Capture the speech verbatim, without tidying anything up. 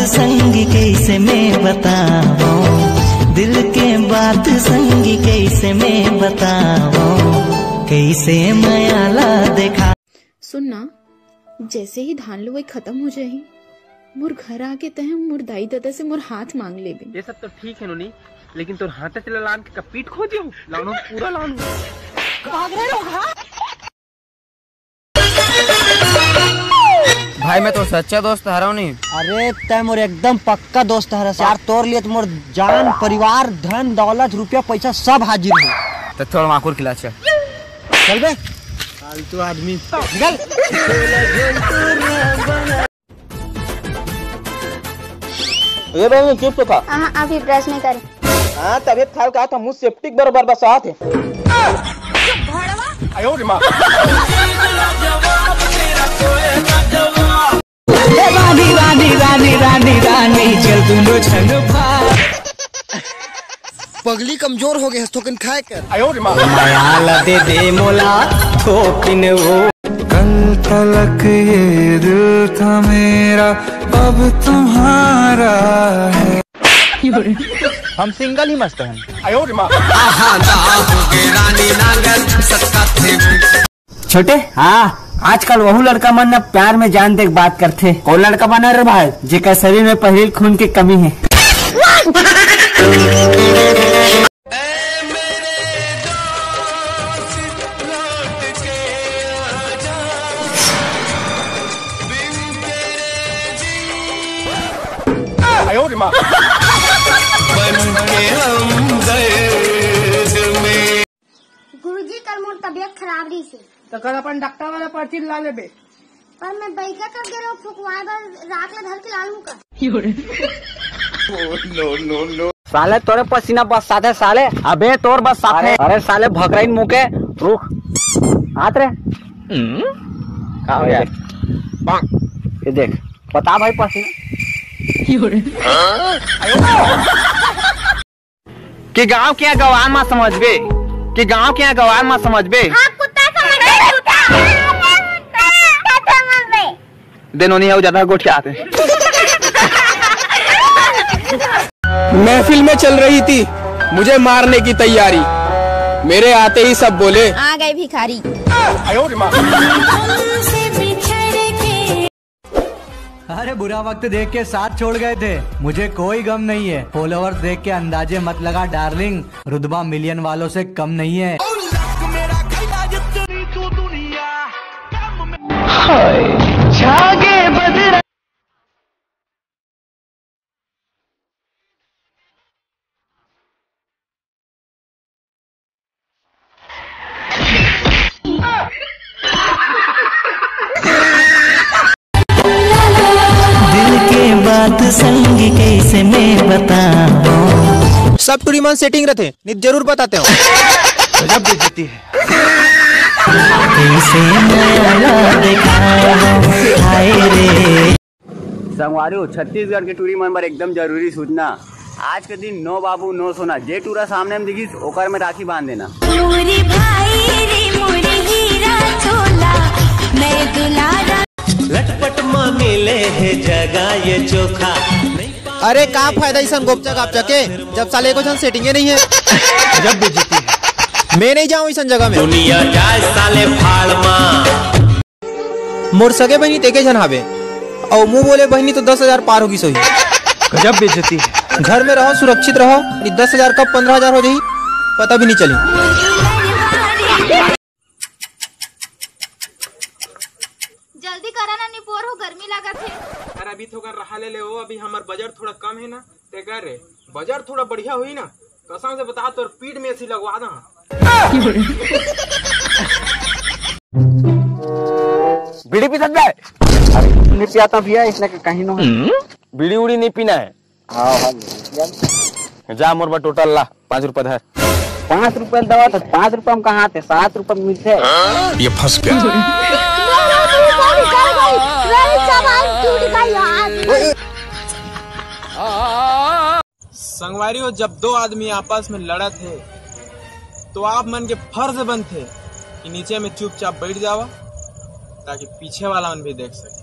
संगी कैसे मैं बतावो, दिल के बात संगी कैसे मैं बतावो, कैसे मयाला देखा। सुन ना, जैसे ही धान लुवई खत्म हो जाही, मोर घर आके तह मोर दाई ददा से मोर हाथ मांग लेबे। ये सब तो ठीक है नोनी, लेकिन तोर हाथे से लान के का पीठ खोज देहूं, लानो पूरा लानो। भाई, मैं तो सच्चा दोस्त हरव नहीं। अरे, तै मोर एकदम पक्का दोस्त हरस यार। तोर लिए तो मोर जान, परिवार, धन, दौलत, रुपया, पैसा सब हाजिर है। तो थोड़ा माकुर खिला, चल। चल बे, फालतू आदमी, निकल। ये बहन, चुप तो था। हाँ, अभी ब्रश नहीं करे। हाँ, तबीयत खराब कहा था, मुंह सेप्टिक बरोबर बसात है। पगली कमजोर हो गए, थोकिन खाए कर। मयाला दे दे मोला, थोकिन वो। कल तलक ये दिल था मेरा, अब तुम्हारा है। हम सिंगल ही मस्त हैं। छोटे, हाँ, आजकल वहू लड़का मन न प्यार में जान दे के बात करथे। कौन लड़का बना रे भाई? जेकर शरीर में पहिली खून के कमी है। गुरुजी, कल मोर तबीयत खराब रही से। तो कल अपन डॉक्टर वाला पर्ची ला लेबे। पर मैं बैगा कर दे रहा हूँ, फुकवाए बर राख ले धर के लाल हूँ का। साले तोरे पसीना बरसात है साले। अबे तोर बरसात है। अरे साले भकराइन मुंह के, रुक। हाथ रे। हम्म? का हो गया? ये देख, बता भाई पसीना। कि गांव के गवार मा समझबे, कि गांव के गवार मा समझबे। हाँ, कुत्ता समझबे, कुत्ता। कुत्ता समझबे। दे नोनी, अउ ज्यादा गोठियात हे। महफिल में चल रही थी मुझे मारने की तैयारी, मेरे आते ही सब बोले, आ गए भिखारी। अरे बुरा वक्त देख के साथ छोड़ गए थे, मुझे कोई गम नहीं है। फॉलोअर्स देख के अंदाजे मत लगा डार्लिंग, रुतबा मिलियन वालों से कम नहीं है। दिल के बात संग कैसे मैं बताऊं। सब टूरी मन सेटिंग रथे, नित जरूर बताते हो। गजब बेइज्जती है। कैसे मैं औलाद दिखाऊं, हाय रे। संगवारी हो, छत्तीसगढ़ के टूरी मन बर एकदम जरूरी सूचना। आज के दिन नो बाबू नो सोना, जे टूरा सामने में दिखिस ओकर में राखी बांध देना। मोरी भाई रे मोरी हीरा चोला, मैं दुलारा। लटपट मा मिले हे जगह ये चोखा। अरे का फायदा इसन गोपचा गापचा के, जब साले एको झन सेटिंगे नहीं है। गजब बेइज्जती है। मैं नहीं जाऊं इसन जगह में। दुनिया जाए साले फाड़ मा। मोर सगे बहिनी तेके झन हावे, अउ मुंह बोले बहिनी तो दस हजार पार होगी सोही। गजब बेइज्जती है। घर में रहो, सुरक्षित रहो, नहीं दस हजार कब पन्द्रह हजार हो जाही, पता भी नहीं चली। जल्दी करा ना निपोर हो, गर्मी लागत हे। अरे अभी थोकन रहा ले ले ओ, अभी हमर बजट थोड़ा कम है ना, ते कर रे, बजट थोड़ा बढ़िया हुई ना, कसम से बता तोर पीठ में एसी लगवा दा। बीड़ी पी सकता है? अरे नहीं पियाता भैया, इसने कहीं नो। बीड़ी उड़ी नहीं पीना है। हाँ, हाँ, भैया। जा मोर बर टोटल ला, पाँच रुपया धर। पाँच रुपया दवा तो पाँच रुपया में कहाँ थे, सात रुपया में मिलते। ये फंस गया। संगवारी हो, जब दो आदमी आपस में लड़त हे, तो आप मन के फर्ज बनथे कि नीचे में चुपचाप बैठ जावा, ताकि पीछे वाला मन भी देख सके।